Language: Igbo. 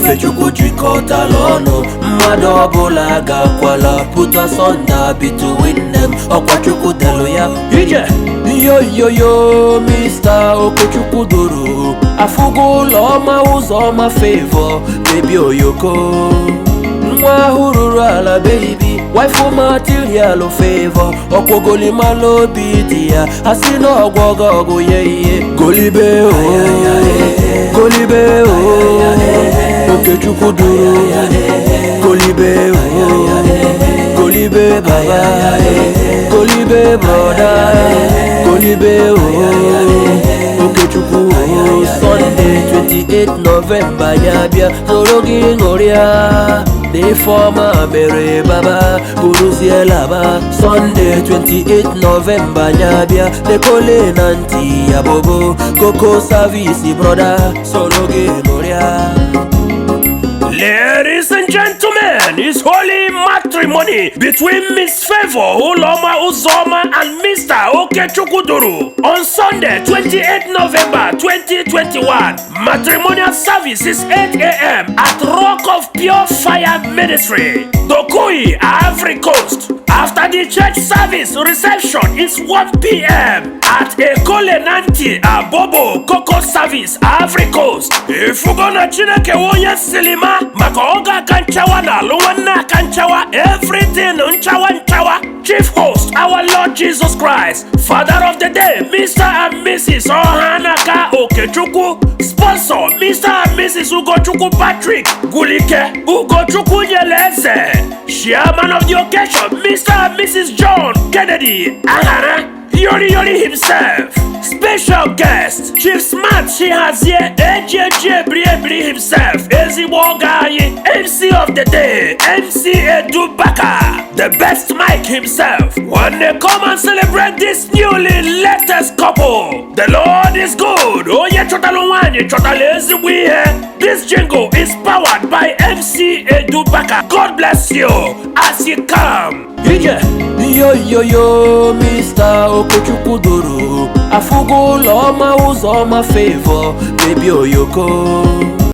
Ifechukwu jikọtala ọnụ, mmadụ ọbụla gakwala put asunder between them. Ọkwa Chukwu delụ ya. Ije yoyoyo, Mr. Okechukwu duru afụgo ụlọ ọma, ụzọ ọma, Favor baby oyoko, nwa ahụ ruru ala, baby wife material. Favor ọkwọgolimala obi dị ya, asị na ọgwọgọ ọgụ ya ihe golibe o, golibe o. Okechukwu duru, golibe o, golibe baba, golibe broda, golibe o, Okechukwu o. Sunday 28 November ya bịa soro gị ṅụrịa na ifeọma mere baba bụrụzie laba. Sunday 28 November ya bịa lekole na ntị ya bobo koko service, brother, soro gị ṅụrịa. Ladies and gentlemen, it's holy matrimony between Miss Favor Uloma Uzoma and Mr. Okechukwu Duru on Sunday, 28 November 2021. Matrimonial service is 8 a.m. at Rock of Pure Fire Ministry, Dokui, Ivory Coast. After the church service, reception is 1 p.m. at Ekole Nanti Abobo Coco Service, Ivory Coast. Ifugo na Chineke onye silima maka oge aka nchawa na alụ nwanne aka nchawa, everything nchawa nchawa. Chief host, our Lord Jesus Christ. Father of the day, Mr. and Mrs. Ohanaka Okechukwu. Sponsor, Mr. and Mrs. Ugochukwu Patrick Gulike Ugochukwu Nyeleze. Chairman of the occasion, Mr. and Mrs. John Kennedy Ahara Yori Yori himself. Special guest, Chief Smart Chihazie Ejeje Ebri Ebri himself, ezigbo ọgọ anyị. MC of the day, MC Edu Baka, the best mic himself. One come and celebrate this newly latest couple. The Lord is good. Onye chọtalụ nwaanyị chọtala ezigbo ihe. This jingle is powered by MC Edu Baka. God bless you as you come. Ije yoyoyo, Mr. Okechukwu duru afụgo ụlọ ọma, ụzọ ọma, Favor baby oyoko.